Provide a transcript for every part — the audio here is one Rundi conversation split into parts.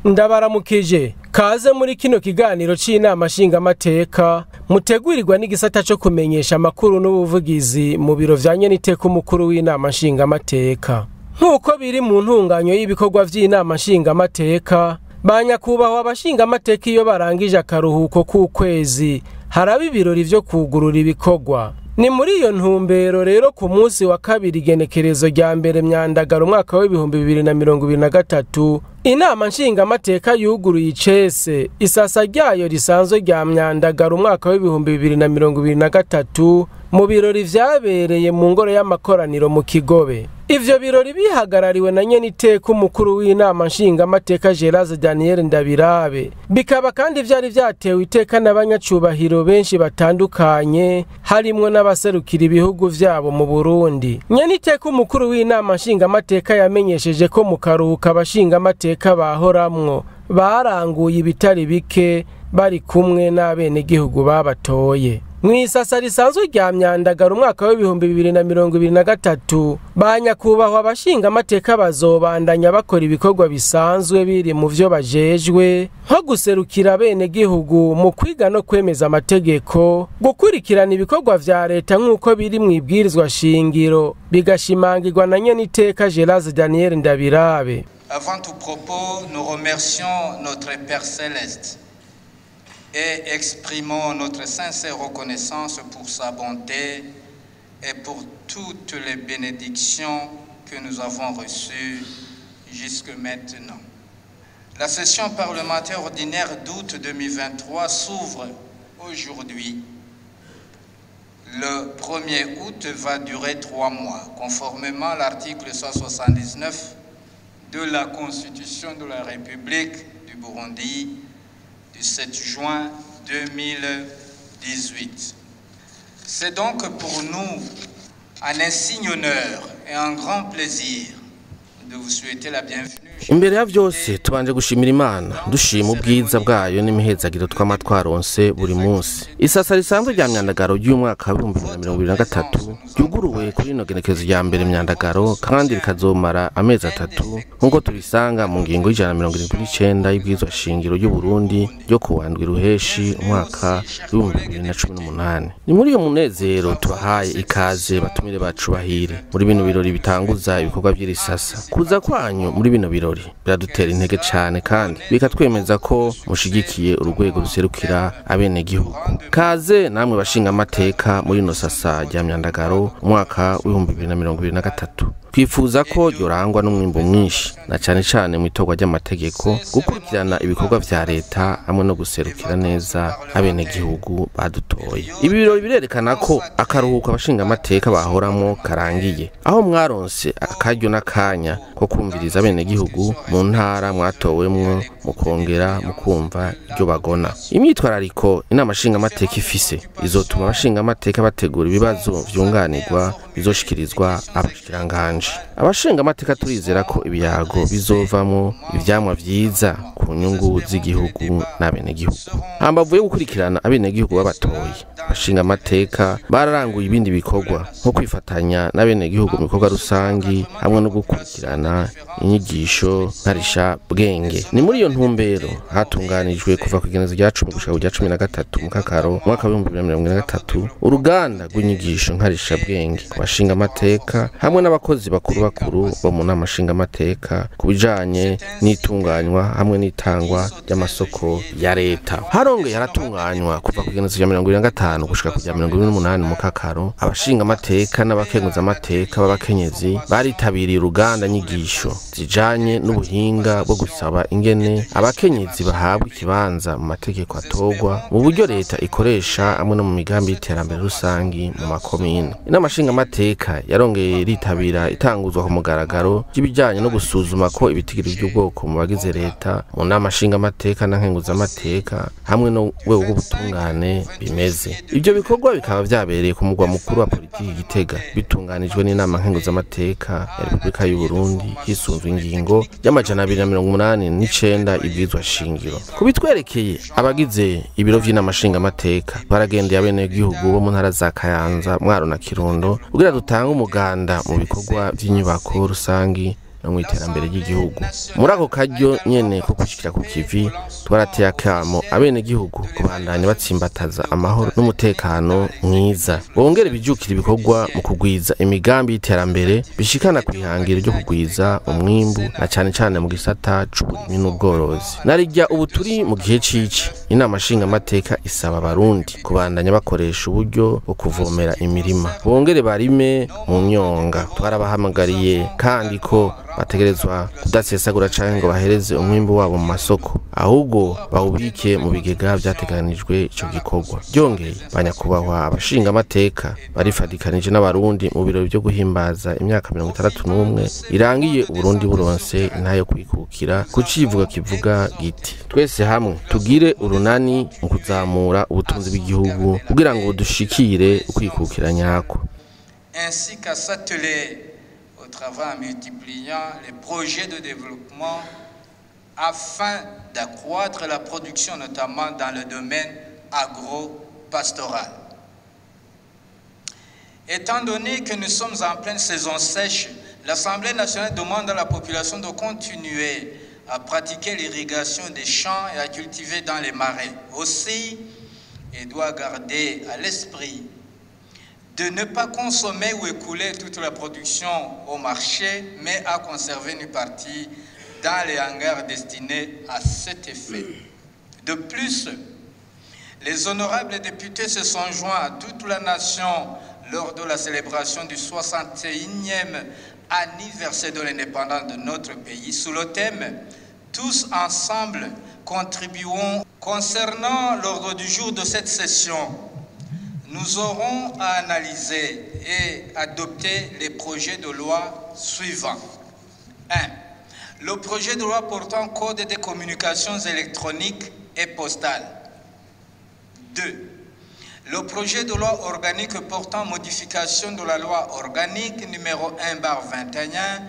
Ndabaramukije, kaze muri kino kiganiro c'inama nshingamateka mutegurirwa n'igisata co kumenyesha amakuru n'ubuvugizi mu biro vya nyeniteka umukuru w'inama nshingamateka. Nk'uko biri mu ntunganyo y'ibikorwa vy'inama nshingamateka, ba nyakubahwa abashingamateka iyo barangije akaruhuko k'ukwezi haraba ibirori vyo kugurura ibikorwa. Ni muri iyo ntumbero rero ku munsi wa kabiri igenekerezo rya mbere Myandagaro umwaka w'2023 inama nshingamateka yuguruye icese isasa ryayo risanzwe rya Myandagaro umwaka w'2023 mu birori vyabereye mu ngoro y'amakoraniro mu Kigobe. Ivyo birori bihagarariwe na nyeniteka umukuru w'inama nshingamateka Gerard Daniel Ndabirabe, bikaba kandi vyari vyatewe iteka n'abanyacubahiro benshi batandukanye harimwo n'abaserukira ibihugu vyabo mu Burundi. Nyeniteka umukuru w'inama nshingamateka yamenyesheje ko mu karuhuko abashingamateka bahoramwo baranguye ibitari bike bari kumwe n'abenegihugu babatoye. Mw'isasa risanzwe rya Myandagaro umwaka w'2023 ba nyakubahwa abashingamateka bazobandanya bakora ibikorwa bisanzwe biri mu vyo bajejwe nko guserukira abenegihugu mu kwiga no kwemeza amategeko, gukurikirana ibikorwa vya leta nk'uko biri mw'ibwirizwa shingiro, bigashimangirwa na nyeniteka Gerard Daniel Ndabirabe. Avant tout propos, nous remercions notre Père Céleste et exprimons notre sincère reconnaissance pour sa bonté et pour toutes les bénédictions que nous avons reçues jusque maintenant. La session parlementaire ordinaire d'août 2023 s'ouvre aujourd'hui. Le 1er août va durer 3 mois, conformément à l'article 179 de la Constitution de la République du Burundi du 7 juin 2018. C'est donc pour nous un insigne honneur et un grand plaisir de vous souhaiter la bienvenue. Imbere ya vyose tubanje gushimira Imana, dushima ubwiza bwayo n'imihezagiro twama twaronse buri munsi. Isasa risanzwe rya Myandagaro y'umwaka wa 2023 ryuguruwe kuri ino genekerezo rya mbere Myandagaro kandi rikazomara amezi 3 nk'uko tubisanga mu ngingo y'179 y'ibwirizwa shingiro y'u Burundi ryo kuwa ndwi Ruheshi umwaka 2018. Ni muri iyo munezero tubahaye ikaze batumire bacu bahire muri bino birori bitanguza ibikorwa by'irisasa. Kuza kwanyu muri bino birori biradutera intege cyane kandi bikatwemeza ko mushigikiye urugwego ruserukira abenegihugu. Kaze namwe bashinga amateka muri ino sasa rya Myandagaro umwaka w'2023. Twifuza ko yorangwa n'umwimbo mwinshi na cyane cyane mu itorwa ry'amategeko, gukurikirana ibikorwa vya leta hamwe no guserukira neza abenegihugu badutoye. Ibi birori birerekana ko akaruhuko abashinga amateka bahoramo karangiye, aho mwaronse akaryo n'akanya ko kumviriza abenegihugu mu ntara mwatowemwo, mukongera mukumva ibyo bagona. Imyitwarariko inama nshingamateka ifise izotuma abashinga amateka bategura ibibazo vyunganirwa bizoshikirizwa abashikiranganje. Abashinga amateka turizera ko ibiyago bizovamwo ivyamwa vyiza ku nyungu z'igihugu n'abenegihugu. Hambavu yo gukurikirana abenegihugu babatoye, abashinga amateka bararanguye ibindi bikorwa nko kwifatanya n'abenegihugu mu bikorwa rusangi hamwe no gukurikirana inyigisho nkarisha bwenge. Ni muri iyo ntumbero hatunganijwe kuva ku igenekerezo rya 10 gushika ku rya 13 mu Kakaro umwaka wa 2023 uruganda rw'inyigisho nkarisha bwenge ku bashinga amateka hamwe n'abakozi bakuru bakuru bo mu nama nshingamateka ku bijanye n'itunganywa hamwe n'itangwa ry'amasoko ya leta. Harongeye haratunganywa kuva ku igenekerezo rya 25 gushika ku rya 28 mu Kakaro abashinga amateka n'abakenguza amateka b'abakenyezi baritabiriye uruganda nyigisho zijanye n'ubuhinga bwo gusaba ingene abakenyezi bahabwa ikibanza mu mategeko atorwa mu buryo leta ikoresha hamwe no mu migambi y'iterambere rusangi mu makomine. Inama nshingamateka yarongeye ritabira itanguzwa ku mugaragaro ry'ibijyanye no gusuzuma ko ibitigiri by'ubwoko mu bagize leta mu nama nshingamateka na nkenguzamateka hamwe no rwego rw'ubutungane bimeze. Ibyo bikorwa bikaba vyabereye ku mugwa mukuru wa politiki Gitega, bitunganijwe n'inama nkenguzamateka ya Repubulika y'u Burundi hisunzwe ingingo y'289 ibwirizwa shingiro. Kubitwerekeye abagize ibiro vy'inama nshingamateka baragendeye abenegihugu bo mu ntara za Kayanza, Mwaro na Kirundo kugira dutange umuganda mu bikorwa vy'inyubako rusangi no mu iterambere ry'igihugu. Muri ako karyo nyene ko gushikira ku kivi, twarateye akamo abenegihugu kubandanya batsimbataza amahoro n'umutekano mwiza, bongere bijukira ibikorwa mu kugwiza imigambi y'iterambere bishikana ku ihangiro ryo kugwiza umwimbu, na cane cane mu gisata c'uburimyi n'ubworozi. Narirya ubu turi mu gihe cici, inama nshingamateka isaba abarundi kubandanya bakoresha uburyo bwo kuvomera imirima, bongere barime mu myonga. Twarabahamagariye kandi ko bategerezwa kudasesagura canke ngo bahereze umwimbu wabo mu masoko, ahubwo bawubike mu bigega vyateganijwe ico gikorwa. Byongeye, banyakubahwa abashingamateka barifadikanije n'abarundi mu birori vyo guhimbaza imyaka 61 irangiye Uburundi buronse intahe yo kwikukira, ku civugo kivuga giti: twese hamwe tugire urunani mu kuzamura ubutunzi bw'igihugu kugira ngo dushikire ukwikukira nyako. Ainsi qu'à s'atteler au travail en multipliant les projets de développement afin d'accroître la production, notamment dans le domaine agro-pastoral. Étant donné que nous sommes en pleine saison sèche, l'Assemblée nationale demande à la population de continuer à pratiquer l'irrigation des champs et à cultiver dans les marais. Aussi, elle doit garder à l'esprit de ne pas consommer ou écouler toute la production au marché, mais à conserver une partie dans les hangars destinés à cet effet. De plus, les honorables députés se sont joints à toute la nation lors de la célébration du 61e anniversaire de l'indépendance de notre pays sous le thème « Tous ensemble contribuons ». Concernant l'ordre du jour de cette session, nous aurons à analyser et adopter les projets de loi suivants. 1. Le projet de loi portant code des communications électroniques et postales. 2. Le projet de loi organique portant modification de la loi organique numéro 1/21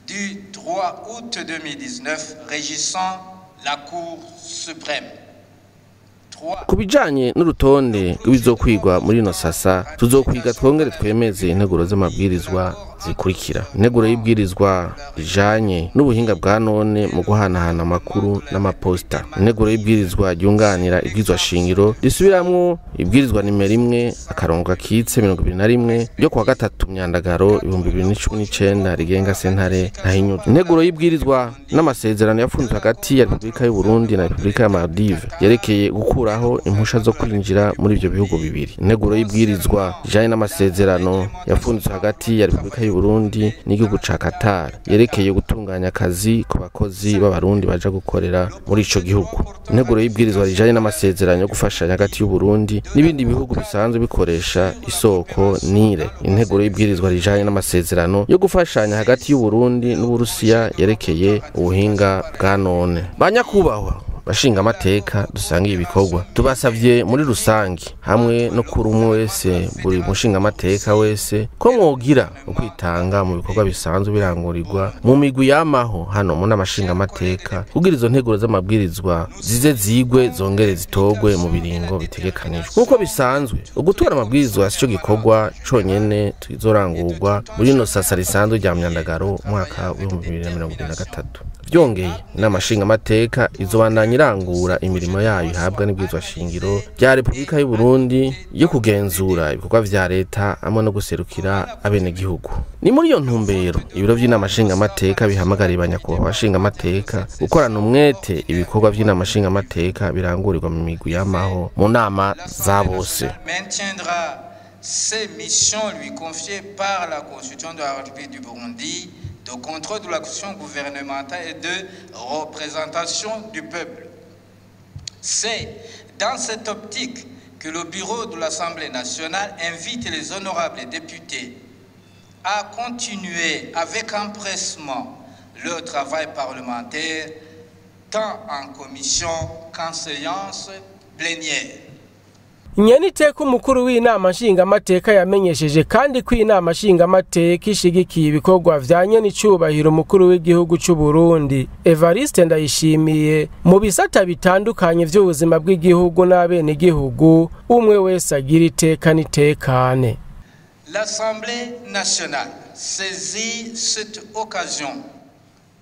du 3 août 2019 régissant la Cour suprême. Ku bijanye n'urutonde rw'ibizokwigwa muri ino sasa, tuzokwiga twongere twemeze integuro z'amabwirizwa zikurikira: integuro y'ibwirizwa rijanye n'ubuhinga bwa none mu guhanahana amakuru n'amaposita, integuro y'ibwirizwa ryunganira ibwirizwa shingiro risubiramwo ibwirizwa nimero 1-21 ryo kuwa 3 Myandagaro 2019 rigenga sentare ntahinyuzwa, integuro y'ibwirizwa n'amasezerano yafunzwe hagati ya Repubulika y'u Burundi na Repubulika ya Maldives yerekeye gukuraho impusha zo kwinjira muri ivyo bihugu bibiri, integuro y'ibwirizwa rijanye n'amasezerano yafunzwe hagati ya Repubulika y'u Burundi n'igihugu ca Qatar yerekeye gutunganya akazi ku bakozi b'abarundi baja gukorera muri ico gihugu, integuro y'ibwirizwa rijanye n'amasezerano yo gufashanya hagati y'u Burundi n'ibindi bihugu bisanzwe bikoresha isoko Nile, integuro y'ibwirizwa rijanye n'amasezerano yo gufashanya hagati y'u Burundi n'Uburusiya yerekeye ubuhinga bwa none. Banyakubahwa bashinga amateka dusangiye ibikorwa, tubasavye muri rusangi hamwe no kuri umwe wese, buri mushinga amateka wese, ko mwogira ukwitanga mu bikorwa bisanzwe birangurirwa mu migwi yamaho hano mu nama nshingamateka, kugira izo nteguro z'amabwirizwa zize zigwe zongere zitogwe mu biringo bitegekanijwe. Nk'uko bisanzwe, ugutora amabwirizwa sico gikorwa conyene tuzorangurwa muri ino sasa risanzwe rya Myandagaro umwaka w'ibihumbi 2023. Byongeye, inama nshingamateka izobandanya irangura imirimo yayo ihabwa n'ibwirizwa shingiro rya Repubulika y'u Burundi yo kugenzura ibikorwa vya leta hamwe no guserukira abenegihugu. Ni muri iyo ntumbero ibiro vy'inama nshingamateka bihamagariye abanyakubahwa bashingamateka gukorana umwete ibikorwa vy'inama nshingamateka birangurirwa mu migwi y'amaho mu nama za bose. Maintiendra ses missions lui confiées par la Constitution de la République du Burundi de contrôle de l'action gouvernementale et de représentation du peuple. C'est dans cette optique que le bureau de l'Assemblée nationale invite les honorables députés à continuer avec empressement leur travail parlementaire, tant en commission qu'en séance plénière. Nyeniteka umukuru w'inama nshingamateka yamenyesheje kandi ko inama nshingamateka ishigikiye ibikorwa vya nyenicubahiro umukuru w'igihugu c'u Burundi Evariste Ndayishimiye mu bisata bitandukanye vy'ubuzima bw'igihugu n'abenegihugu, umwe wese agira iteka n'itekane. L'Assemblée nationale saisit cette occasion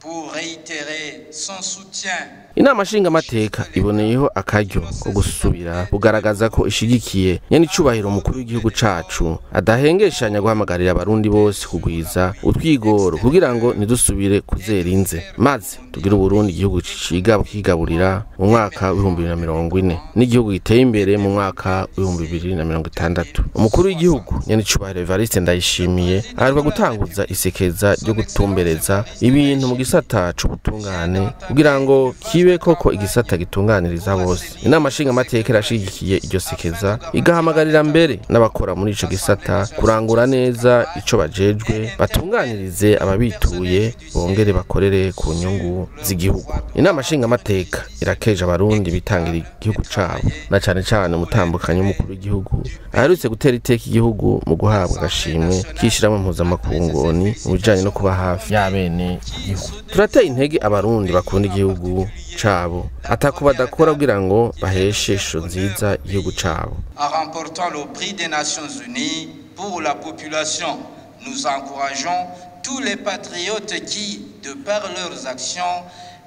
pour réitérer son soutien. Inama nshingamateka iboneyeho akaryo ko gusubira kugaragaza ko ishigikiye nyenicubahiro umukuru w'igihugu cacu adahengeshanya guhamagarira abarundi bose kugwiza utwigoro kugira ngo ntidusubire kuzera inze, maze tugire Uburundi igihugu ciga kigaburira mu mwaka w'2040 n'igihugu giteye imbere mu mwaka w'2060. Umukuru w'igihugu nyenicubahiro Evariste Ndayishimiye aheruka gutanguza isekeza ryo gutumbereza ibintu mu gisata c'ubutungane kugira ngo kibe koko igisata gitunganiriza bose. Inama nshingamateka irashigikiye iryo sekeza, igahamagarira mbere n'abakora muri ico gisata kurangura neza ico bajejwe, batunganirize ababituye, bongere bakorere ku nyungu z'igihugu. Inama nshingamateka irakeje abarundi bitangira igihugu cabo, na cane cane umutambukanyi w'umukuru w'igihugu aherutse gutera iteka igihugu mu guhabwa agashimwe k'ishirahamwe mpuzamakungu mu bijanye no kuba hafi y'abene igihugu. Turateye intege abarundi bakunda igihugu cabo atako badakora kugira ngo baheshe ishusho nziza igihugu cabo. En remportant le prix des Nations Unies pour la population, nous encourageons tous les patriotes qui, de par leurs actions,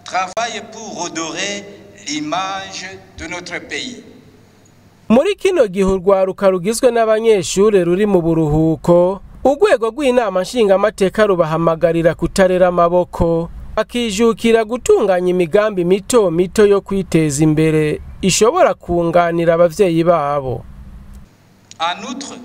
travaillent pour redorer l'image de notre pays. Muri kino gihe urwaruka rugizwe n'abanyeshure ruri mu buruhuko, urwego rw'inama nshingamateka rubahamagarira kutarera amaboko, bakijukira gutunganya imigambi mito mito yo kwiteza imbere ishobora kunganira abavyeyi babo. En outre,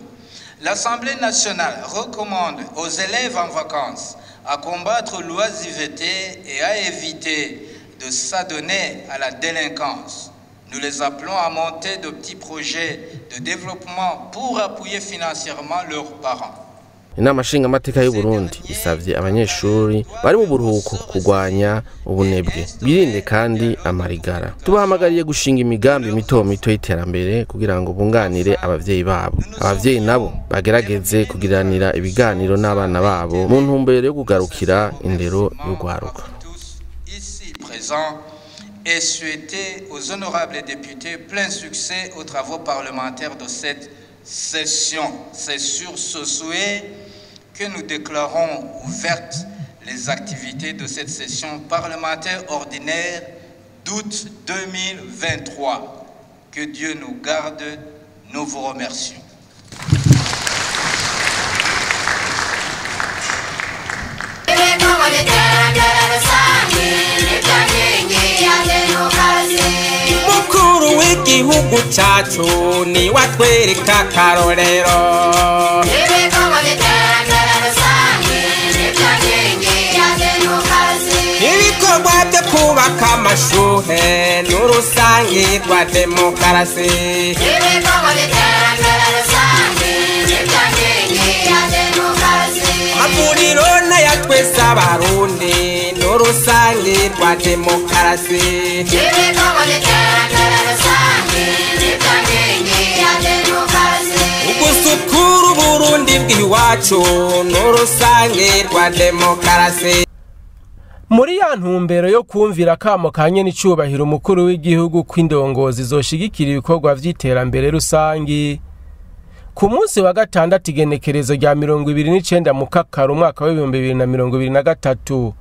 l'Assemblée nationale recommande aux élèves en vacances à combattre l'oisiveté et à éviter de s'adonner à la délinquance. Nous les appelons à monter de petits projets de développement pour appuyer financièrement leurs parents. Inama nshingamateka y'u Burundi isavye abanyeshuri bari mu buruhuko kurwanya ubunebwe, birinde kandi amarigara. Tubahamagariye gushinga imigambi mito mito y'iterambere kugira ngo bunganire abavyeyi babo. Abavyeyi nabo bagerageze kugiranira ibiganiro n'abana babo mu ntumbero yo kugarukira indero y'urwaruka. Ici présents et souhaiter aux honorables députés plein succès aux travaux parlementaires de cette session. C'est sur ce souhait que nous déclarons ouvertes les activités de cette session parlementaire ordinaire d'août 2023. Que Dieu nous garde, nous vous remercions. Mukuru w'igihugu cacu ni watwereka akarorero. Ibikorwa byo kubaka amashure n'urusangi rwa demokarasi. Amavuriro n'aya twese abarundi n'urusangi rwa demokarasi. Ugusukura Uburundi bw'iwacu n'urusangi rwa demokarasi. Muri ya ntumbero yo kumvira akamo ka nyenicubahiro umukuru w'igihugu kw'indongozi zoshigikira ibikorwa vy'iterambere rusangi, ku munsi wa gatandatu igenekerezo rya 29 Mukakaro umwaka w'2023,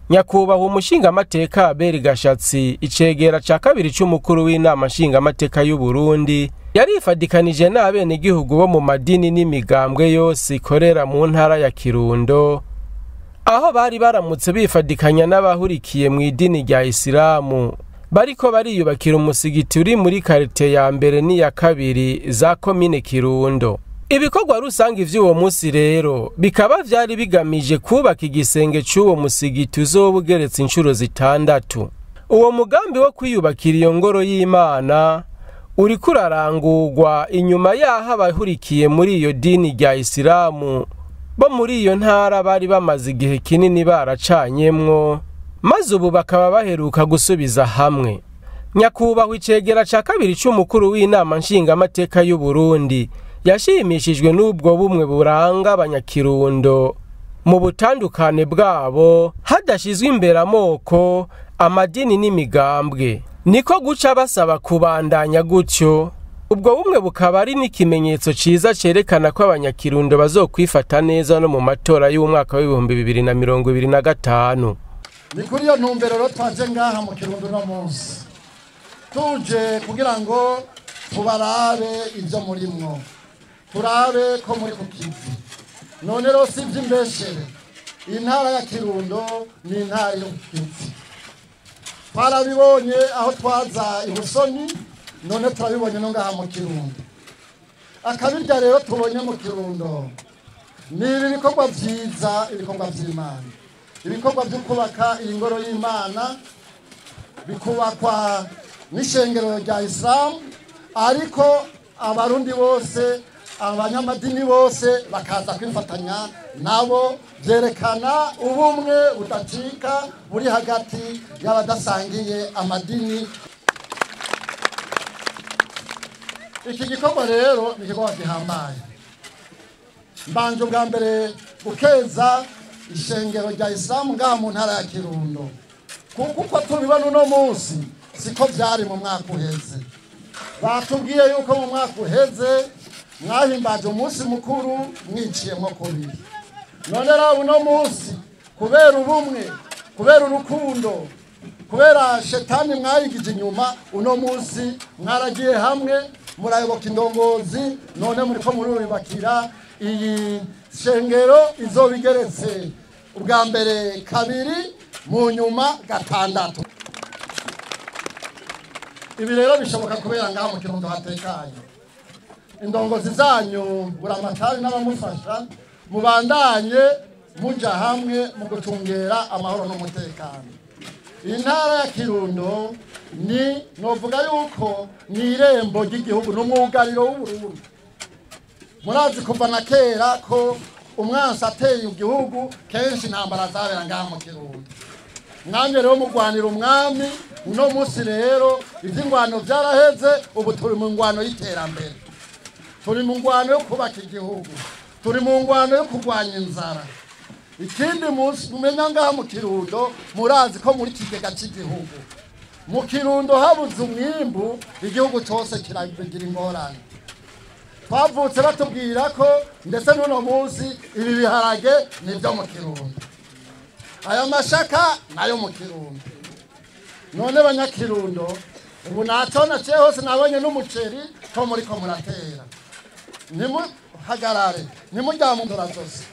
nyakubahwa umushingamateka Abel Gashatsi, icegera ca kabiri c'umukuru w'inama nshingamateka y'u Burundi, yarifadikanije n'abenegihugu bo mu madini n'imigambwe yose ikorera mu ntara ya Kirundo, aho bari baramutse bifadikanya n'abahurikiye mu idini rya Isilamu bariko bariyubakira umusigiti uri muri karite ya mbere n'iya kabiri za komine Kirundo. Ibikorwa rusangi vy'uwo musi rero bikaba vyari bigamije kubaka igisenge c'uwo musigiti uzoba ugeretse incuro 6. Uwo mugambi wo kwiyubakira iyo ngoro y'Imana uriko urarangurwa inyuma y'aho abahurikiye muri iyo dini rya Isilamu bo muri iyo ntara bari bamaze igihe kinini baracanyemwo, maze ubu bakaba baheruka gusubiza hamwe. Nyakubahwa icegera ca kabiri c'umukuru w'inama nshingamateka y'u Burundi yashimishijwe n'ubwo bumwe buranga abanyakirundo mu butandukane bwabo, hadashizwe imbere amoko, amadini n'imigambwe. Niko guca basaba kubandanya gutyo. Ubwo bumwe bukaba ari n'ikimenyetso ciza cerekana ko abanyakirundo bazokwifata neza no mu matora y'umwaka w'2025. Ni kuri iyo ntumbero rero twaje ngaha mu Kirundo no munsi, tuje kugira ngo tubarabe ibyo murimwo, turabe ko muri ku kivi. None rero si iby'imbeshere, intara ya Kirundo ni intara yo ku kivi. Twarabibonye aho twaza i Busoni, none turabibonye no ngaha mu Kirundo. Akabirya rero tubonye mu Kirundo ni ibi bikorwa vyiza, ibikorwa vy'Imana, ibikorwa vyo kubaka ingoro y'Imana, bikubakwa n'ishengero rya Islam, ariko abarundi bose, abanyamadini bose bakaza kwifatanya nabo, byerekana ubumwe budacika buri hagati y'abadasangiye amadini. Iki gikorwa rero ni igikorwa gihambaye. Mbanje ubwa mbere gukeza ishengero rya Islam ngaha mu ntara ya Kirundo, kuko uko tubibona uno munsi siko byari mu mwaka uheze. Batubwiye yuko mu mwaka uheze mwahimbaje umunsi mukuru mwiciyemo kubiri. None rero uno munsi kubera ubumwe, kubera urukundo, kubera shetani mwayigije inyuma, uno munsi mwaragiye hamwe murayoboka indongozi, none muriko murubakira iyi shengero izobigeretse ubwa mbere kabiri, mu nyuma gatandatu. Ibi rero bishoboka kubera ngaha mu Kirundo hatekanye. Indongozi zanyu buramatari n'abamufasha mubandanye muja hamwe mu gucungera amahoro n'umutekano. Intara ya Kirundo ni novuga yuko ni irembo ry'igihugu n'umwugariro w'Uburundi. Murazi kuva na kera ko umwansi ateye igihugu kenshi intambara zabera ngaha mu Kirundo. Mwamye rero mugwanira umwami, uno munsi rero ivy'ingwano vyaraheze, ubu turi mu ngwano y'iterambere, turi mu ngwano yo kubaka igihugu, turi mu ngwano yo kurwanya inzara. Ikindi mumenya ngaha mu Kirundo, murazi ko muri kigega cy'igihugu mu Kirundo habuze umwimbu, igihugu cyose kiragira ingorane. Twavutse batubwira ko ndetse n'uno munsi ibi biharage nibyo mu Kirundo, aya mashaka nayo mu Kirundo. None banyakirundo, ubu naco naciye hose nabonye n'umuceri ko muriko muratera. Ntimuhagarare, ntimuryamundora zose.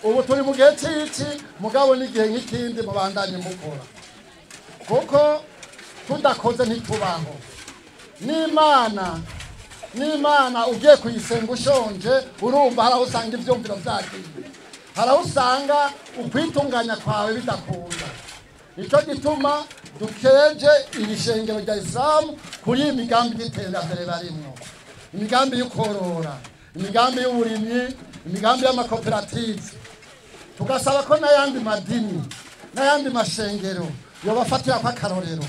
Ubu turi mu gihe c'ici, mugabo n'igihe nk'ikindi mubandanye mukora, kuko tudakoze ntitubaho. N'Imana ugiye kuyisenga ushonje, urumva hari aho usanga ivyumviro vyagiye, hari aho usanga ukwitunganya kwawe bidakunda. Nico gituma dukeje iri shengero rya Islam kuri iyi migambi y'iterambere barimwo, imigambi y'ukorora, imigambi y'uburimyi, imigambi y'amakoperative. Tugasaba ko n'ayandi madini n'ayandi mashengero yobafatira kw'akarorero.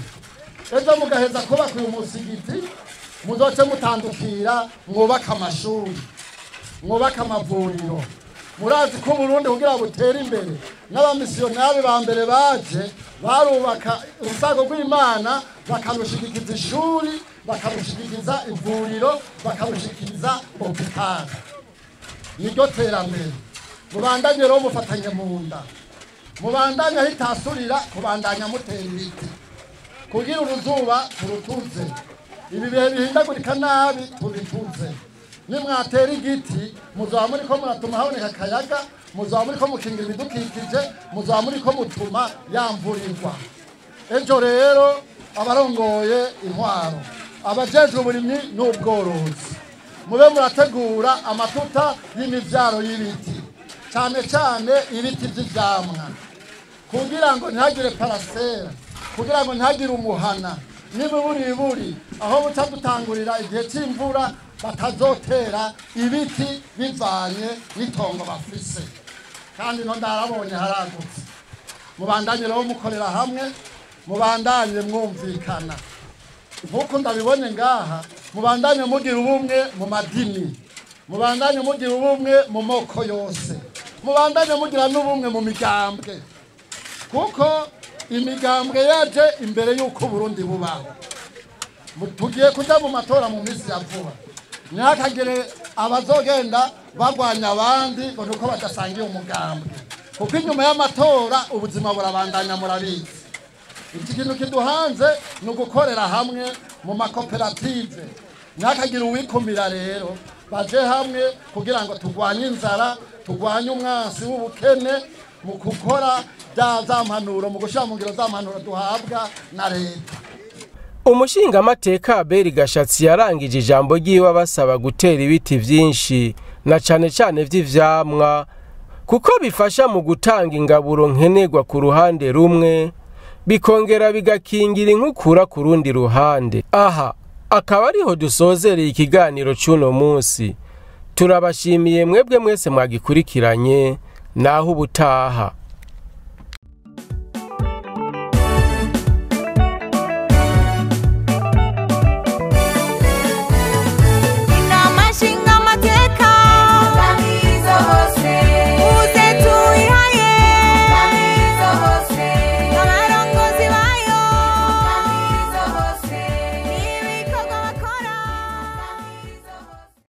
Ejo mugaheza kubaka uyu musigiti, muzoce mutandukira mwubaka amashuri, mwubaka amavuriro. Murazi ko Burundi kugira butere imbere, n'abamisiyonari ba mbere baje barubaka urusago rw'Imana, bakarushigikiza ishuri, bakarushigikiza ivuriro, bakarushigikiza hopitali. Niryo terambere. Mubandanye rero mufatanye mu nda, mubandanye aho itasurira, kubandanya mutera ibiti kugira uruzuba turutuze, ibi bihe bihindagurika nabi tubituze. Nimwatera igiti muzaba muriko muratuma haboneka akayaga, muzaba muriko mukingira ibidukikije, muzaba muriko mutuma ya mvura igwa. Ejo rero abarongoye intwaro, abajejwe uburimyi n'ubworozi, mube murategura amatuta y'imivyaro y'ibiti, cyane cyane ibiti vy'ivyamwa, kugira ngo ntihagire parasera, kugira ngo ntihagire umuhana n'ibiburiburi aho buca dutangurira igihe c'imvura batazotera ibiti bivanye n'itongo bafise. Kandi no ndarabonye haragutse. Mubandanye rero mukorera hamwe, mubandanye mwumvikana. Nkuko ndabibonye ngaha, mubandanye mugira ubumwe mu madini, mubandanye mugira ubumwe mu moko yose, mubandanye mugira n'ubumwe mu migambwe, kuko imigambwe yaje imbere y'uko Burundi bubaho. Tugiye kuja mu matora mu minsi ya vuba, ntihakagire abazogenda barwanya abandi ngo nuko badasangiye umugambwe, kuko inyuma y'amatora ubuzima burabandanya, murabizi. Iki kintu kiduhanze ni ugukorera hamwe mu makoperative, ntihakagire uwikumira. Rero baje hamwe kugira ngo turwanye inzara, turwanye umwansi w'ubukene mu gukora bya za mpanuro, mu gushyira mu ngiro za mpanuro duhabwa na leta. Umushingamateka Abeli Gashatsi yarangije ijambo ryiwe abasaba gutera ibiti vyinshi na cane cane vy'ivyamwa, kuko bifasha mu gutanga ingaburo nkenerwa ku ruhande rumwe, bikongera bigakingira inkukura ku rundi ruhande. Aha akaba ariho dusozereye ikiganiro c'uno munsi. Turabashimiye mwebwe mwese mwagikurikiranye. Naho ubutaha.